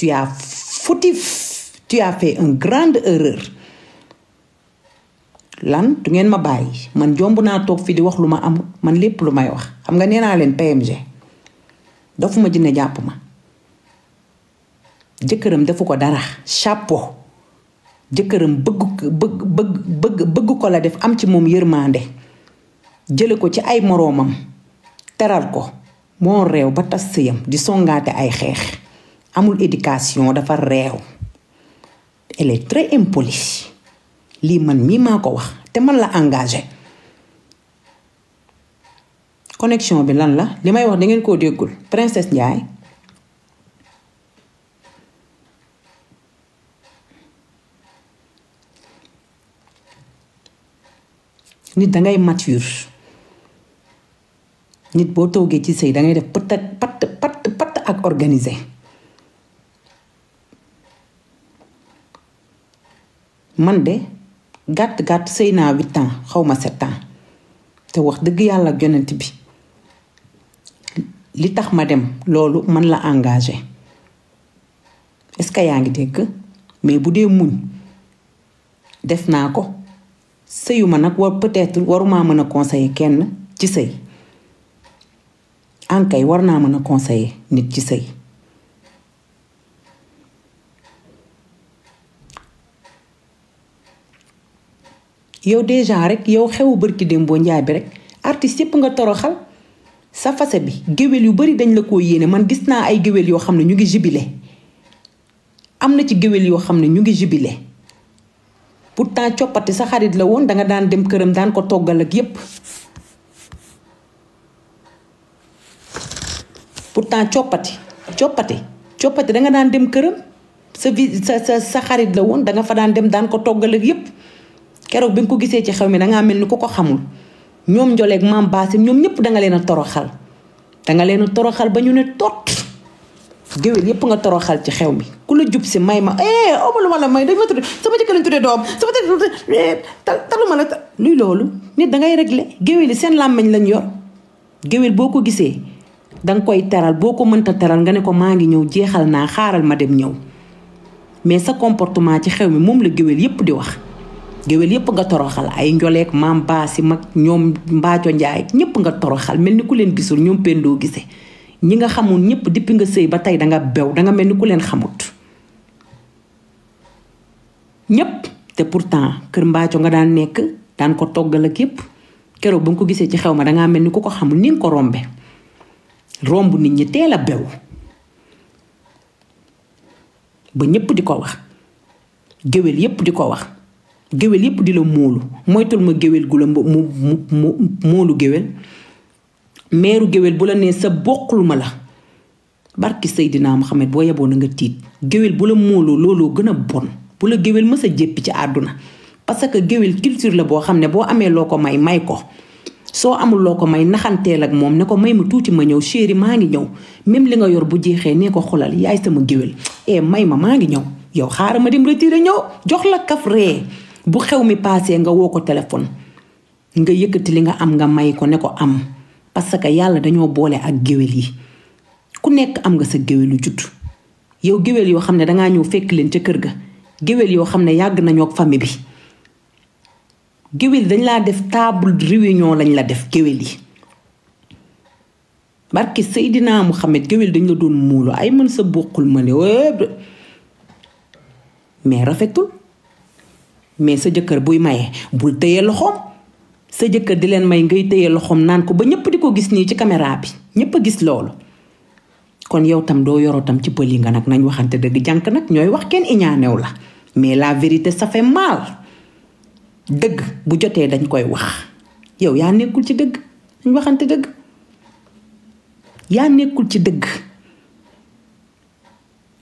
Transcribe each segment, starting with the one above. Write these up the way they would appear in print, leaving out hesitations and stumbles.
tu as fautif, tu as fait une grande erreur. Lan du ngeen ma bàyyi man jomb naa toog fi di wax lu ma amul man lépp lu may wax xam nga nee naa leen PMG dafuma jinne jàpp ma jëkkëram defu ko dara chapeau jëkkëram bëgg ko la def am ci moom yërmande jële ko ci ay moroomam teral ko moo réew ba tas sëyam di songaate ay xeex amul éducation dafa réew elle est très impolie lii man mii maa ko wax te man la engagé connexion bi lan la li may wax da ngeen koo déggul princesse Ndiaye nit dangay mature nit boo toogee ci sëy dangay def patt ak organisé man de gàtt sëy naa 8 ans xawma 7 ans te wax dëgg yàlla ak yonent bi li tax ma dem loolu man la engagé est-ce que yaa ngi dégg mais bu dee muñ def naa ko sëyuma nag peut-être waruma mën a conseiller kenn ci sëy ankay war naa mën a conseiller nit ci sëy yow déjà rek yow xewu bërki démboo njaay bi rek artiste yépp nga toroxal sa fase bi géwél yu bari dañ la ko yéene man gis naa ay géwél yoo xam ne ñu ngi jubilé am na ci géwél yoo xam ne ñu ngi jubilé pourtant coppati sa xarit la woon danga daan dem këram daan ko toggal ak yépp pourtant coppati danga daan dem këram sa xarit la woon danga fa daan dem daan ko toggal ak yépp keroog bi nga ko gisee ci xew mi dangaa mel ni ku ko xamul ñoom njoleeg maam baasim ñoom ñépp danga leen a toroxal ba ñu ne tot géwél yépp nga toroxal ci xew mi ku la jub si may ma lu ma la may dañ ma tudde sama jëkkër lañ tuddee doom sama jëkkër taluma la luy loolu nit dangay régler géwél yi seen làmmiñ lañ yor géwél boo ko gisee danga koy teral boo ko mënta teral nga ne ko maa ngi ñëw jeexal naa xaaral ma dem ñëw mais sa comportement ci xew mi moom la géwél yépp di wax géwél yépp nga toroxal ay njoleek maam baasi mag ñoom mbaaco njaay ñépp nga toroxal mel ni ku leen gisul ñoom pendoo gise ñi nga xamul ñépp dippi nga sëy ba tey danga bew danga mel ni ku leen xamut ñépp te pourtant kër mbaaco nga daan nekk daan ko toggal ak yépp keroog ba nga ko gisee ci xew ma dangaa mel ni ku ko xamul ni nga ko rombe romb nit ñi teel a bew ba ñépp di ko wax géwél yépp di ko wax géwél yépp di la móolu moytul ma géwél gu la móolu géwél meeru géwél bu la nee sa bokkul ma la barki Seydina Muhammad boo yeboo na nga tiit géwél bu la móoloo looloo gën a bon bu la géwél mës a jéppi ci àdduna parce que géwél culture la boo xam ne boo amee loo ko may ko soo amul loo ko may naxanteel ak moom ne ko may ma tuuti ma ñëw chéri maa ngi ñëw même li nga yor bu jeexee nee ko xolal yaay sama géwél may ma maa ngi ñëw yow xaaral ma dem retiré ñëw jox la kaf ree bu xew mi paasee nga woo ko téléphone nga yëkkati li nga am nga may ko ne ko am parce que yàlla dañoo boole ak géwél yi ku nekk am nga sa géwélu judd yow géwél yoo xam ne dangaa ñëw fekk leen ca kër ga géwél yoo xam ne yàgg nañoo ak famille bi géwél dañ laa def table réunion lañ la def géwél yi barki Seydina Muhammad géwél dañ la doon muulu ay mën sa bokkul ma ne mais rafetul mais sa jëkkër buy maye bul téye loxoom sa jëkkër di leen may ngay téye loxoom naan ko ba ñépp di ko gis nii ci caméra bi ñépp a gis loolu kon yow tam doo yoroo tam ci pël yi nga nag nañ waxante dëgg jànk nag ñooy wax kenn iñaanew la mais la vérité ça fait mal dëgg bu jotee dañ koy wax yow yaa nekkul ci dëgg dañ waxante dëgg yaa nekkul ci dëgg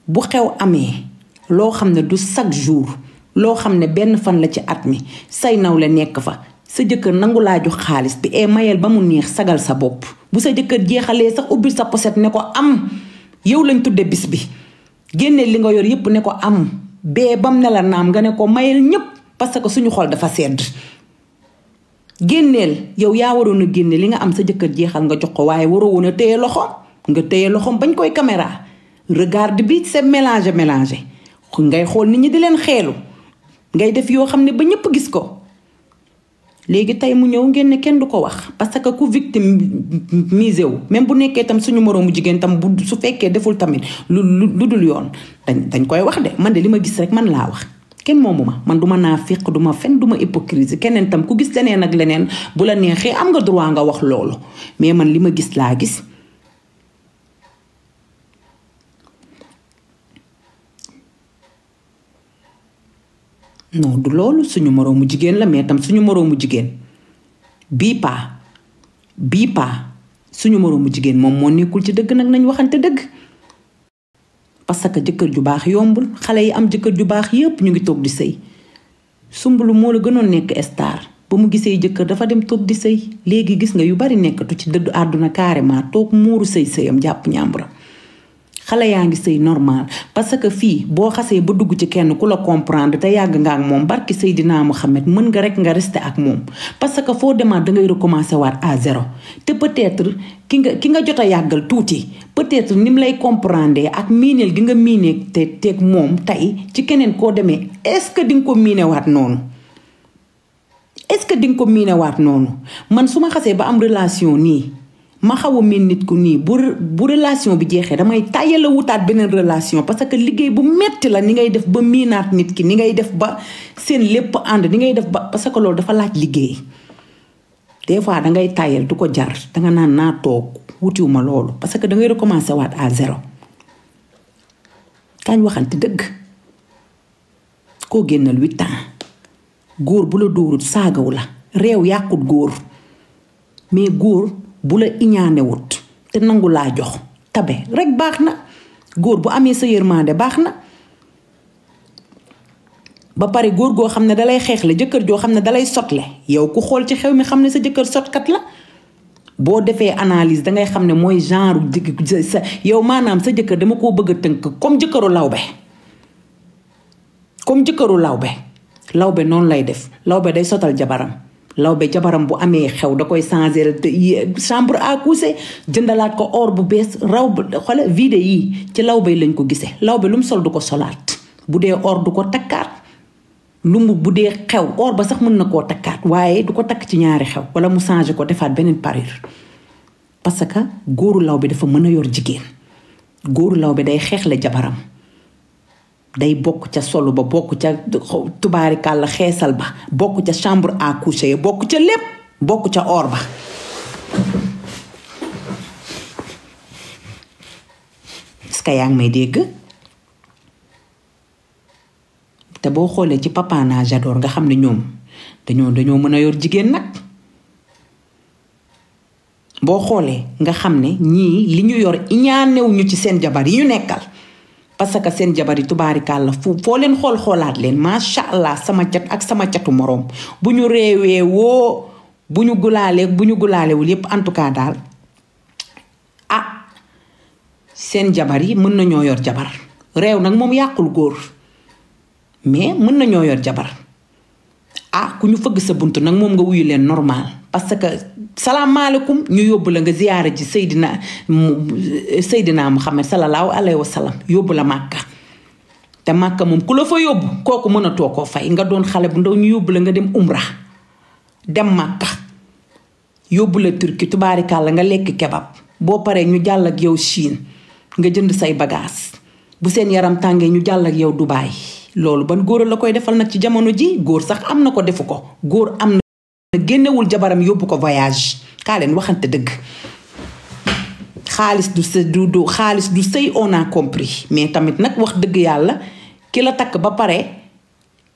bu xew amee loo xam ne du chaque jour loo xam ne benn fan la ci at mi say nawle nekk fa sa jëkkër nangu laa jox xaalis bi mayel ba mu neex sagal sa bopp bu sa jëkkër jeexalee sax ubbil sa poset ne ko am yow lañ tudde bis bi génne li nga yor yépp ne ko am bee bam ne la naam nga ne ko mayel ñépp parce que suñu xol dafa sedd génneel yow yaa waroon a génne li nga am sa jëkkër jeexal nga jox ko waaye waroo woon a téye loxoom nga téye loxoom bañ koy caméra regarde bi c'est mélangé ngay xool nit ñi di leen xeelu ngay def yoo xam ne ba ñëpp gis ko léegi tey mu ñëw ngeen ne kenn du ko wax parce que ku victimisé wu même bu nekkee tam suñu moroomu jigéen tam bu su fekkee deful tamit lu dul yoon dañ koy wax de man de li ma gis rek man laa wax kenn moomu ma man duma naafiq duma fen duma hypocrisie keneen tam ku gis leneen ak leneen bu la neexee am nga droit nga wax loolu mais man li ma gis laa gis non du loolu suñu moroomu jigéen la mais tam suñu moroomu jigéen bii paa suñu moroomu jigéen moom moo nekkul ci dëgg nag nañ waxante dëgg parce que jëkkër ju baax yombul xale yi am jëkkër ju baax yépp ñu ngi toog di sëy Soumboulou moo la gënoon nekk star ba mu gisee jëkkër dafa dem toog di sëy léegi gis nga yu bari nekkatu ci dëddu àdduna carrément toog muuru sëyam jàpp ñàmbura xale yaa ngi sëy normal parce que fii boo xasee ba dugg ci kenn ku la comprendre te yàgg nga ak moom barki Seydina Mohamed mën nga rek nga rester ak moom parce que foo demaat dangay recommencer waat à zéro te peut-être ki nga jot a yàggal tuuti peut-être ni mu lay comprendre ak miineel gi nga miinee te teeg moom tey ci keneen koo demee est-ce que di nga ko miinewaat noonu man su ma xasee ba am relation nii ma xaw a miin nit ku nii bu relation bi jeexee damay tàyyal a wutaat beneen relation parce que liggéey bu metti la ni ngay def ba miinaat nit ki ni ngay def ba seen lépp ànd ni ngay def ba parce que loolu dafa laaj liggéey des fois dangay tàyyal du ko jar danga naan naa toog wutiwuma loolu parce que dangay recommencer waat à zéro kañ waxante dëgg koo génnal 8 ans góor bu la dóorut saagawu la réew yàqut góor mais góor bu la iñaanewut te nangu laa jox tabe rek baax na góor bu amee sa yërmande baax na ba pare góor goo xam ne dalay xeexle jëkkër joo xam ne dalay sotle yow ku xool ci xew mi xam ne sa jëkkër sotkat la boo defee analyse dangay xam ne mooy genre sa yow maanaam sa jëkkër dama koo bëgg a tënk comme jëkkëru lawbe noonu lay def lawbe day sotal jabaram jabaram bu amee xew da koy changer chambre à coucher jëndalaat ko or bu bees xoole vidéo yi ci lawbe lañ ko gisee lawbe lu mu sol du ko solaat bu dee or du ko takkaat bu dee xew or ba sax mën na koo takkaat waaye du ko takk ci ñaari xew wala mu changer ko defaat beneen parure parce que góoru lawbe dafa mën a yor jigéen góoru lawbe day xeexle jabaram day bokk ca solu ba bokk ca tubaarikàlla xeesal ba bokk ca chambre à coucher bokk ca lépp bokk ca or ba est-ce que yaa ngi may dégg te boo xoolee ci Papa Na J'adore nga xam ne ñoom dañoo mën a yor jigéen nag boo xoolee nga xam ne ñii li ñu yor iñaanewuñu ci seen jabar yi ñu nekkal parce que seen jabar yi tubaarikàlla foo leen xoolaat leen macha allah sama cat ak sama catu moroom bu ñu reewee bu ñu gulaalewul yépp en tout cas daal seen jabar yi mën nañoo yor jabar réew nag moom yàqul góor mais mën nañoo yor jabar ku ñu fëgg sa bunt nag moom nga wuyu leen normal parce que salaamaaleykum ñu yóbbu la nga ziyaara ji Seydina Muhammad sallallahu alayhi wa sallam yóbbu la Màkka te Màkka moom ku la fa yóbbu kooku mënatoo koo fay nga doon xale bu ndaw ñu yóbbu la nga dem umra dem Màkka yóbbu la Turki tubaarikàlla nga lekk kebab boo paree ñu jàll ak yow Chine nga jënd say bagaas bu seen yaram tàngee ñu jàll ak yow Dubaay loolu ban góor la koy defal nag ci jamono ji góor sax am na ko defu ko góor am na génnewul jabaram yóbbu ko voyage kaa leen waxante dëgg xaalis du sëy on a compris mais tamit nag wax dëgg yàlla ki la takk ba pare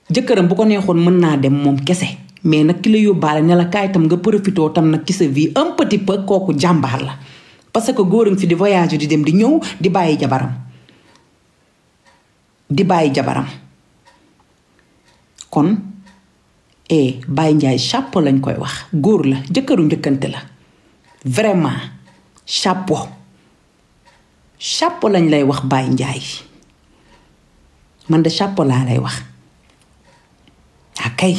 jëkkëram bu ko neexoon mën naa dem moom kese mais nag ki la yóbbaale ne la kaay tam nga profitoo tam nag ci sa vie un petit peu kooku jàmbaar la parce que góor a ngi fi di voyage di dem di ñëw di bàyyi jabaram kon Baye Ndiaye chapeau lañ koy wax góor la jëkkëru njëkkante la vraiment chapeau lañ lay wax Baye Ndiaye man de chapeau laa lay wax akay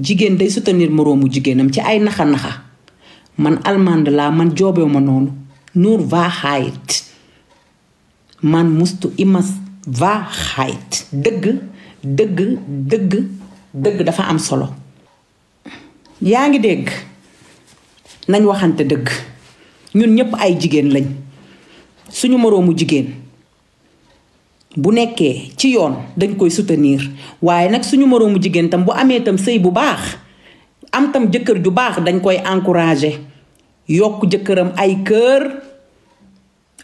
jigéen day soutenir moroomu jigéenam ci ay naxa-naxa man allemande laa man joobew ma noonu nur Wahrheit man mustu imas Wahrheit dëgg dafa am solo yaa ngi dégg nañ waxante dëgg ñun ñépp ay jigéen lañ suñu moroomu jigéen bu nekkee ci yoon dañ koy soutenir waaye nag suñu moroomu jigéen tam bu amee tam sëy bu baax am tam jëkkër ju baax dañ koy encourager yokk jëkkëram ay kër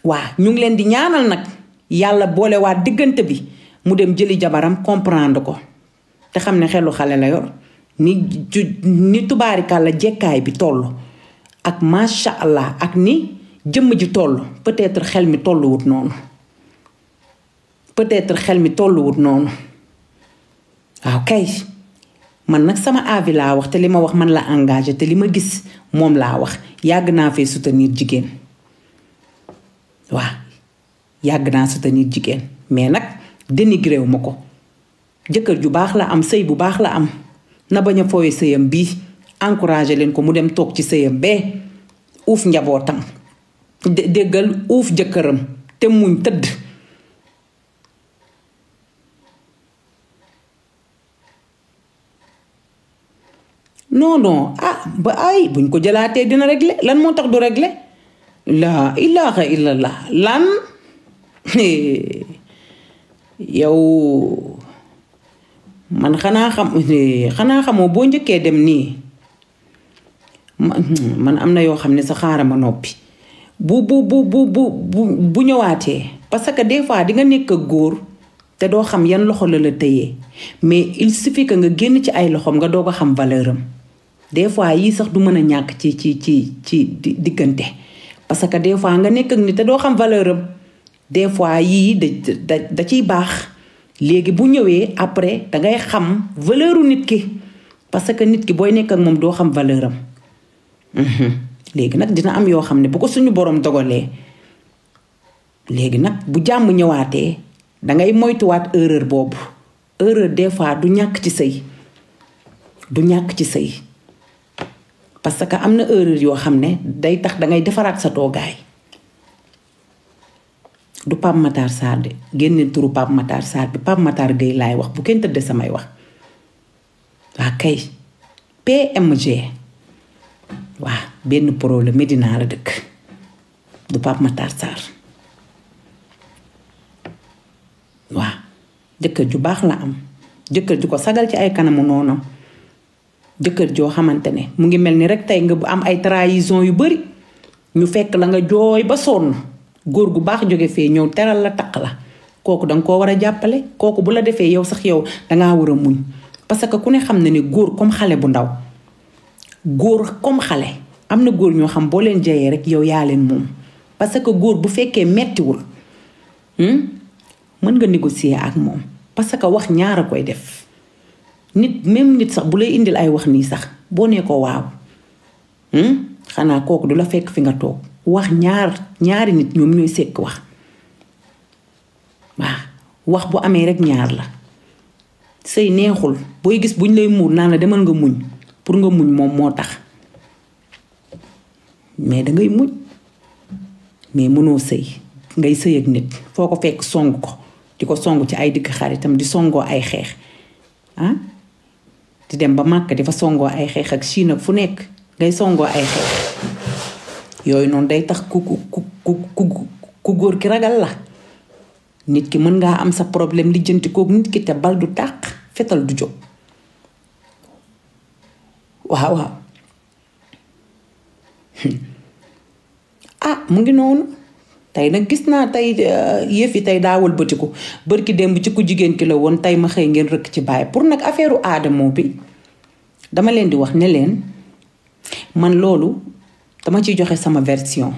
waa ñu ngi leen di ñaanal nag yàlla boolewaat diggante bi mu dem jëli jabaram comprendre ko te xam ne xelu xale la yor ni tubaarikàlla jekkaay bi toll ak masha Allah ak ni jëmm ji toll peut-être xel mi tolluwut noonu waaw kay man nag sama avis laa wax te li ma wax man la engagé te li ma gis moom laa wax yàgg naa fee soutenir jigéen waaw yàgg naa soutenir jigéen mais nag dénigré wu ma ko jëkkër ju baax la am sëy bu baax la am na bañ a fooye sëyam bii encouragé leen ko mu dem toog ci sëyam bee uuf njabootam déggal uuf jëkkëram te muñ tëdd non ba ay buñ ko jëlaatee dina régler lan moo tax du régler laa ilaaha illallah lan yow man xanaa xamoo boo njëkkee dem nii man am na yoo xam ne sa xaaral ma noppi bu ñëwaatee parce que des fois di nga nekk ak góor te doo xam yan loxo la tëyee mais il suffit que nga génn ci ay loxoom nga doog a xam valeur am des fois yii sax du mën a ñàkk ci diggante parce que des fois nga nekk ak nit te doo xam valeur am des fois yii da ciy baax léegi bu ñëwee après dangay xam valeuru nit ki parce que nit ki booy nekk ak moom doo xam valeur am léegi nag dina am yoo xam ne bu ko suñu borom dogalee léegi nag bu jàmm ñëwaatee dangay moytuwaat erreur boobu erreur des fois du ñàkk ci sëy parce que am na erreur yoo xam ne day tax dangay defaraat sa toogaay du Pape Matar Sarr de génne turu Pape Matar Sarr bi Pape Matar Gueye laay wax bu kenn tëdd samay wax waa kay PMG waa benn problème Medina la dëkk du Pape Matar Sarr waa jëkkër ju baax la am jëkkër ju ko sagal ci ay kanamu noonam jëkkër joo xamante ne mu ngi mel ni rek tey nga am ay trahison yu bari ñu fekk la nga jooy ba sonn góor gu baax jóge fee ñëw teral la taq la kooku danga koo war a jàppale kooku bu la defee yow sax yow dangaa war a muñ parce que ku ne xam na ne góor comme xale bu ndaw góor comme xale am na góor ñoo xam boo leen jayee rek yow yaa leen moom parce que góor bu fekkee mettiwul mën nga négocier ak moom parce que wax ñaar a koy def nit sax bu lay indil ay wax nii sax boo nee ko waaw xanaa kooku du la fekk fi nga toog wax ñaari nit ñoom ñooy sekk wax waaw wax bu amee rek ñaar la sëy neexul booy gis buñ lay muur naan la demal nga muñ pour nga muñ moom moo tax mais dangay muñ mais mënoo sëy ngay sëy ak nit foo ko fekk song ko di ko song ci ay digg xaritam di songoo ay xeex di dem ba Màkka di fa songoo ay xeex ak Chine ak fu nekk ngay songoo ay xeex yooyu noonu day tax ku góor ki ragal la nit ki mën ngaa am sa problème lijjanti kook nit ki te bal du tàq fetal du jóg waaw mu ngi noonu tey nag gis naa tey yëf yi tey daawal bëtiku bërki démb ci ku jigéen ki la woon tey ma xëy ngeen rëkk ci bàyyi pour nag affaire Adamo bi dama leen di wax ne leen man loolu dama ciy joxe sama version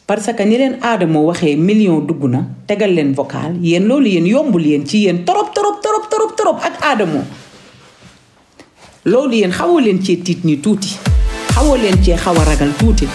parce que ni leen Adamo waxee million dugg na tegal leen vocal yéen loolu yéen yombul yéen ci yéen torop ak Adamo loolu yéen xawoo leen cee tiit nii tuuti xawoo leen cee xaw a ragal tuuti